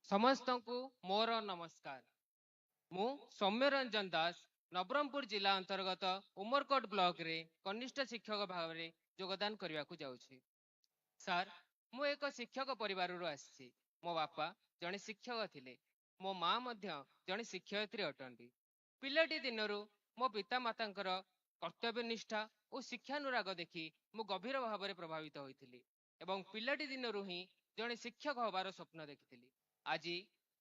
ସମସ୍ତଙ୍କୁ ମୋର ନମସ୍କାର। ମୁଁ ସୌମ୍ୟ ରଞ୍ଜନ ଦାସ, ନବରଙ୍ଗପୁର ଜିଲ୍ଲା ଅନ୍ତର୍ଗତ ଉମରକୋଟ ବ୍ଲକରେ କନିଷ୍ଠ ଶିକ୍ଷକ ଭାବରେ ଯୋଗଦାନ କରିବାକୁ ଯାଉଛି। ସାର୍, ମୁଁ ଏକ ଶିକ୍ଷକ ପରିବାରରୁ ଆସିଛି। ମୋ ବାପା ଜଣେ ଶିକ୍ଷକ ଥିଲେ, ମୋ ମା ମଧ୍ୟ ଜଣେ ଶିକ୍ଷୟିତ୍ରୀ ଅଟନ୍ତି। ପିଲାଟି ଦିନରୁ ମୋ ପିତାମାତାଙ୍କର କର୍ତ୍ତବ୍ୟ ନିଷ୍ଠା ଓ ଶିକ୍ଷାନୁରାଗ ଦେଖି ମୁଁ ଗଭୀର ଭାବରେ ପ୍ରଭାବିତ ହୋଇଥିଲି ଏବଂ ପିଲାଟି ଦିନରୁ ହିଁ ଜଣେ ଶିକ୍ଷକ ହେବାର ସ୍ୱପ୍ନ ଦେଖିଥିଲି। ଆଜି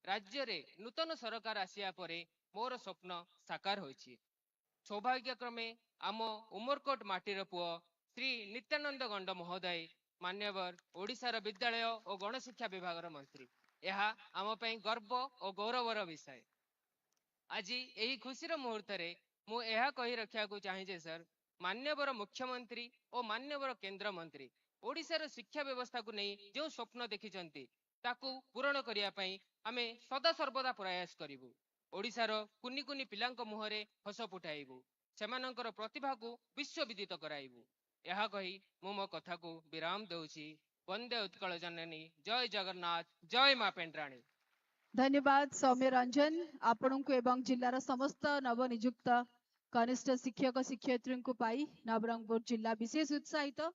ରାଜ୍ୟରେ ନୂତନ ସରକାର ଆସିବା ପରେ ମୋର ସ୍ୱପ୍ନ ସାକାର ହୋଇଛି। ସୌଭାଗ୍ୟକ୍ରମେ ଆମ ଉମରକୋଟ ମାଟିର ପୁଅ ଶ୍ରୀ ନିତ୍ୟାନନ୍ଦ ଗଣ୍ଡ ମହୋଦୟ ମାନ୍ୟବର ଓଡ଼ିଶାର ବିଦ୍ୟାଳୟ ଓ ଗଣଶିକ୍ଷା ବିଭାଗର ମନ୍ତ୍ରୀ। ଏହା ଆମ ପାଇଁ ଗର୍ବ ଓ ଗୌରବର ବିଷୟ। ଆଜି ଏହି ଖୁସିର ମୁହୂର୍ତ୍ତରେ ମୁଁ ଏହା କହି ରଖିବାକୁ ଚାହେଁ ଯେ ସାର୍, ମାନ୍ୟବର ମୁଖ୍ୟମନ୍ତ୍ରୀ ଓ ମାନ୍ୟବର କେନ୍ଦ୍ରମନ୍ତ୍ରୀ ଓଡ଼ିଶାର ଶିକ୍ଷା ବ୍ୟବସ୍ଥାକୁ ନେଇ ଯେଉଁ ସ୍ୱପ୍ନ ଦେଖିଛନ୍ତି, ତାକୁ ପୂରଣ କରିବା ପାଇଁ ଆମେ ସଦା ସର୍ବଦା ପ୍ରୟାସ କରିବୁ। ଓଡ଼ିଶାର କୁନି କୁନି ପିଲାଙ୍କ ମୁହଁରେ ହସ ଫୁଟାଇବୁ, ସେମାନଙ୍କର ପ୍ରତିଭାକୁ ବିଶ୍ୱବିଦିତ କରାଇବୁ। ଏହା କହି ମୁଁ ମୋ କଥାକୁ ବିରାମ ଦେଉଛି। ବନ୍ଦେ ଉତ୍କଳ ଜନନୀ, ଜୟ ଜଗନ୍ନାଥ, ଜୟ ମା ପେଣ୍ଡରାଣୀ। ଧନ୍ୟବାଦ ସୌମ୍ୟ ରଞ୍ଜନ ଆପଣଙ୍କୁ ଏବଂ ଜିଲ୍ଲାର ସମସ୍ତ ନବନିଯୁକ୍ତ କନିଷ୍ଠ ଶିକ୍ଷକ ଶିକ୍ଷୟିତ୍ରୀଙ୍କୁ ପାଇ ନବରଙ୍ଗପୁର ଜିଲ୍ଲା ବିଶେଷ ଉତ୍ସାହିତ।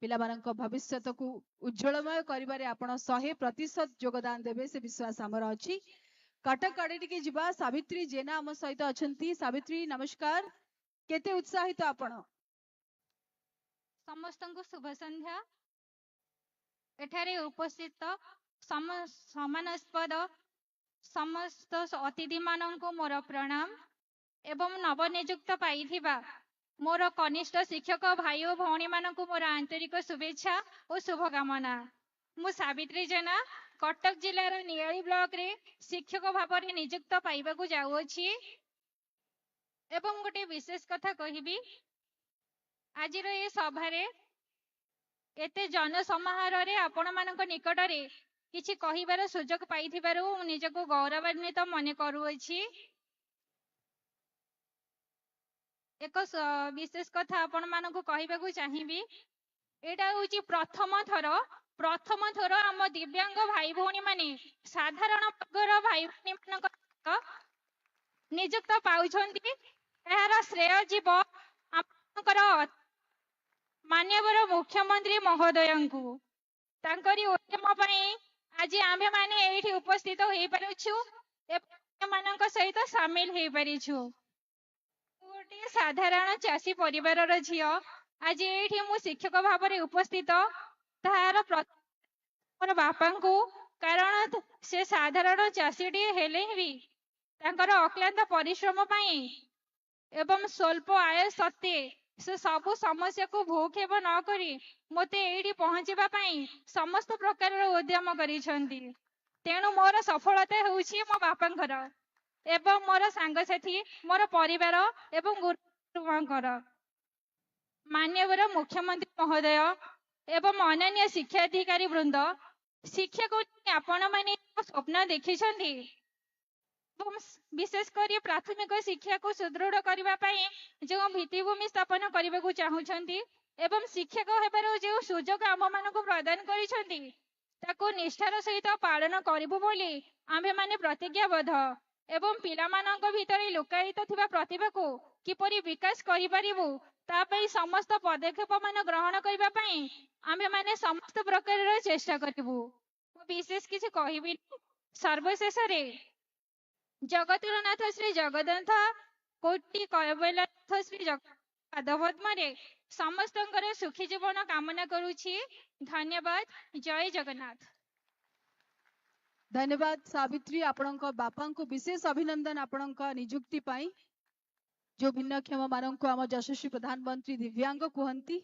ପିଲାମାନଙ୍କ ଭବିଷ୍ୟତକୁ ଉଜ୍ଜଳମୟ କରିବାରେ ଆପଣ 100% ଯୋଗଦାନ ଦେବେ, ସେ ବିଶ୍ୱାସ ଆମର ଅଛି। କଟକ ଆଡେ ଟିକେ ଯିବା। ସାବିତ୍ରୀ ଜେନା ଆମ ସହିତ ଅଛନ୍ତି। ସାବିତ୍ରୀ, ନମସ୍କାର। କେତେ ଉତ୍ସାହିତ ଆପଣ? ସମସ୍ତଙ୍କୁ ଶୁଭ ସନ୍ଧ୍ୟା। ଏଠାରେ ଉପସ୍ଥିତ ସମାନାସ୍ପଦ ସମସ୍ତ ଅତିଥିମାନଙ୍କୁ ମୋର ପ୍ରଣାମ ଏବଂ ନବନିଯୁକ୍ତ ପାଇଥିବା ମୋର କନିଷ୍ଠ ଶିକ୍ଷକ ଭାଇ ଓ ଭଉଣୀମାନଙ୍କୁ ମୋର ଆନ୍ତରିକ ଶୁଭେଚ୍ଛା ଓ ଶୁଭକାମନା। ମୁଁ ସାବିତ୍ରୀ ଜେନା, କଟକ ଜିଲ୍ଲାର ନିଆଳି ବ୍ଲକରେ ଶିକ୍ଷକ ଭାବରେ ନିଯୁକ୍ତ ପାଇବାକୁ ଯାଉଅଛି। ଏବଂ ଗୋଟେ ବିଶେଷ କଥା କହିବି, ଆଜିର ଏ ସଭାରେ ଏତେ ଜନସମାହାରରେ ଆପଣମାନଙ୍କ ନିକଟରେ କିଛି କହିବାର ସୁଯୋଗ ପାଇଥିବାରୁ ମୁଁ ନିଜକୁ ଗୌରବାନ୍ୱିତ ମନେ କରୁଅଛି। ଏକ ବିଶେଷ କଥା ଆପଣମାନଙ୍କୁ କହିବାକୁ ଚାହିଁବି, ଏଇଟା ହଉଛି ପ୍ରଥମ ଥର ଆମ ଦିବ୍ୟାଙ୍ଗ ଭାଇ ଭଉଣୀ ମାନେ ସାଧାରଣ ବର୍ଗର ଭାଇ ଭଉଣୀ ମାନଙ୍କ ନିଯୁକ୍ତ ପାଉଛନ୍ତି। ଏହାର ଶ୍ରେୟ ଯିବ ଆପଣଙ୍କର ମାନ୍ୟବର ମୁଖ୍ୟମନ୍ତ୍ରୀ ମହୋଦୟଙ୍କୁ। ତାଙ୍କରି ଉଦ୍ୟମ ପାଇଁ ଆଜି ଆମ୍ଭେମାନେ ଏଇଠି ଉପସ୍ଥିତ ହେଇପାରୁଛୁ ଏବଂ ଅନ୍ୟମାନଙ୍କ ସହିତ ସାମିଲ ହେଇପାରିଛୁ। ମୁଁ ଗୋଟିଏ ସାଧାରଣ ଚାଷୀ ପରିବାରର ଝିଅ। ଆଜି ଏଇଠି ମୁଁ ଶିକ୍ଷକ ଭାବରେ ଉପସ୍ଥିତ, ତାହାର ମୋର ବାପାଙ୍କୁ, କାରଣ ସେ ସାଧାରଣ ଚାଷୀଟିଏ ହେଲେ ବି ତାଙ୍କର ଅକ୍ଳାନ୍ତ ପରିଶ୍ରମ ପାଇଁ ଏବଂ ସ୍ୱଳ୍ପ ଆୟ ସତ୍ତ୍ୱେ ସେ ସବୁ ସମସ୍ୟାକୁ ଭୂକ୍ଷେପ ନ କରି ମୋତେ ଏଇଠି ପହଞ୍ଚିବା ପାଇଁ ସମସ୍ତ ପ୍ରକାରର ଉଦ୍ୟମ କରିଛନ୍ତି। ତେଣୁ ମୋର ସଫଳତା ହେଉଛି ମୋ ବାପାଙ୍କର ଏବଂ ମୋର ସାଙ୍ଗସାଥି, ମୋର ପରିବାର ଏବଂ ଗୁରୁଙ୍କର। ମାନ୍ୟବର ମୁଖ୍ୟମନ୍ତ୍ରୀ ମହୋଦୟ ଏବଂ ଅନ୍ୟାନ୍ୟ ଶିକ୍ଷାଧିକାରୀ ବୃନ୍ଦ, ଶିକ୍ଷାକୁ ନେଇ ଆପଣମାନେ ସ୍ୱପ୍ନ ଦେଖିଛନ୍ତି ଏବଂ ବିଶେଷ କରି ପ୍ରାଥମିକ ଶିକ୍ଷାକୁ ସୁଦୃଢ଼ କରିବା ପାଇଁ ଯେଉଁ ଭିତ୍ତିଭୂମି ସ୍ଥାପନ କରିବାକୁ ଚାହୁଁଛନ୍ତି ଏବଂ ଶିକ୍ଷକ ହେବାର ଯେଉଁ ସୁଯୋଗ ଆମମାନଙ୍କୁ ପ୍ରଦାନ କରିଛନ୍ତି, ତାକୁ ନିଷ୍ଠାର ସହିତ ପାଳନ କରିବୁ ବୋଲି ଆମ୍ଭେମାନେ ପ୍ରତିଜ୍ଞାବଦ୍ଧ। ଏବଂ ପିଲାମାନଙ୍କ ଭିତରେ ଲୁକାୟିତ ଥିବା ପ୍ରତିଭାକୁ କିପରି ବିକାଶ କରିପାରିବୁ, ତା ପାଇଁ ସମସ୍ତ ପଦକ୍ଷେପ ମାନ ଗ୍ରହଣ କରିବା ପାଇଁ ଆମ୍ଭେମାନେ ସମସ୍ତ ପ୍ରକାରର ଚେଷ୍ଟା କରିବୁ। ମୁଁ ବିଶେଷ କିଛି କହିବିନି। ସର୍ବଶେଷରେ ଜଗତର ନାଥ ଶ୍ରୀ ଜଗନ୍ନାଥ, କୋଟି କୈବଲ୍ୟନାଥ ଶ୍ରୀ ପାଦପଦ୍ମରେ ସମସ୍ତଙ୍କର ସୁଖୀ ଜୀବନ କାମନା କରୁଛି। ଧନ୍ୟବାଦ। ଜୟ ଜଗନ୍ନାଥ। ଧନ୍ୟବାଦ ସାବିତ୍ରୀ। ଆପଣଙ୍କ ବାପାଙ୍କୁ ବିଶେଷ ଅଭିନନ୍ଦନ ଆପଣଙ୍କ ନିଯୁକ୍ତି ପାଇଁ। ଯୋଉ ଭିନ୍ନକ୍ଷମ ମାନଙ୍କୁ ଆମ ଯଶସ୍ୱୀ ପ୍ରଧାନମନ୍ତ୍ରୀ ଦିବ୍ୟାଙ୍ଗ କୁହନ୍ତି,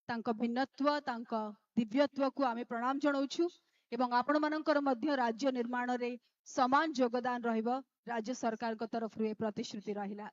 ତାଙ୍କ ଭିନ୍ନତ୍ୱ, ତାଙ୍କ ଦିବ୍ୟତ୍ୱକୁ ଆମେ ପ୍ରଣାମ ଜଣାଉଛୁ ଏବଂ ଆପଣମାନଙ୍କର ମଧ୍ୟ ରାଜ୍ୟ ନିର୍ମାଣରେ ସମାନ ଯୋଗଦାନ ରହିବ, ରାଜ୍ୟ ସରକାରଙ୍କ ତରଫରୁ ଏ ପ୍ରତିଶ୍ରୁତି ରହିଲା।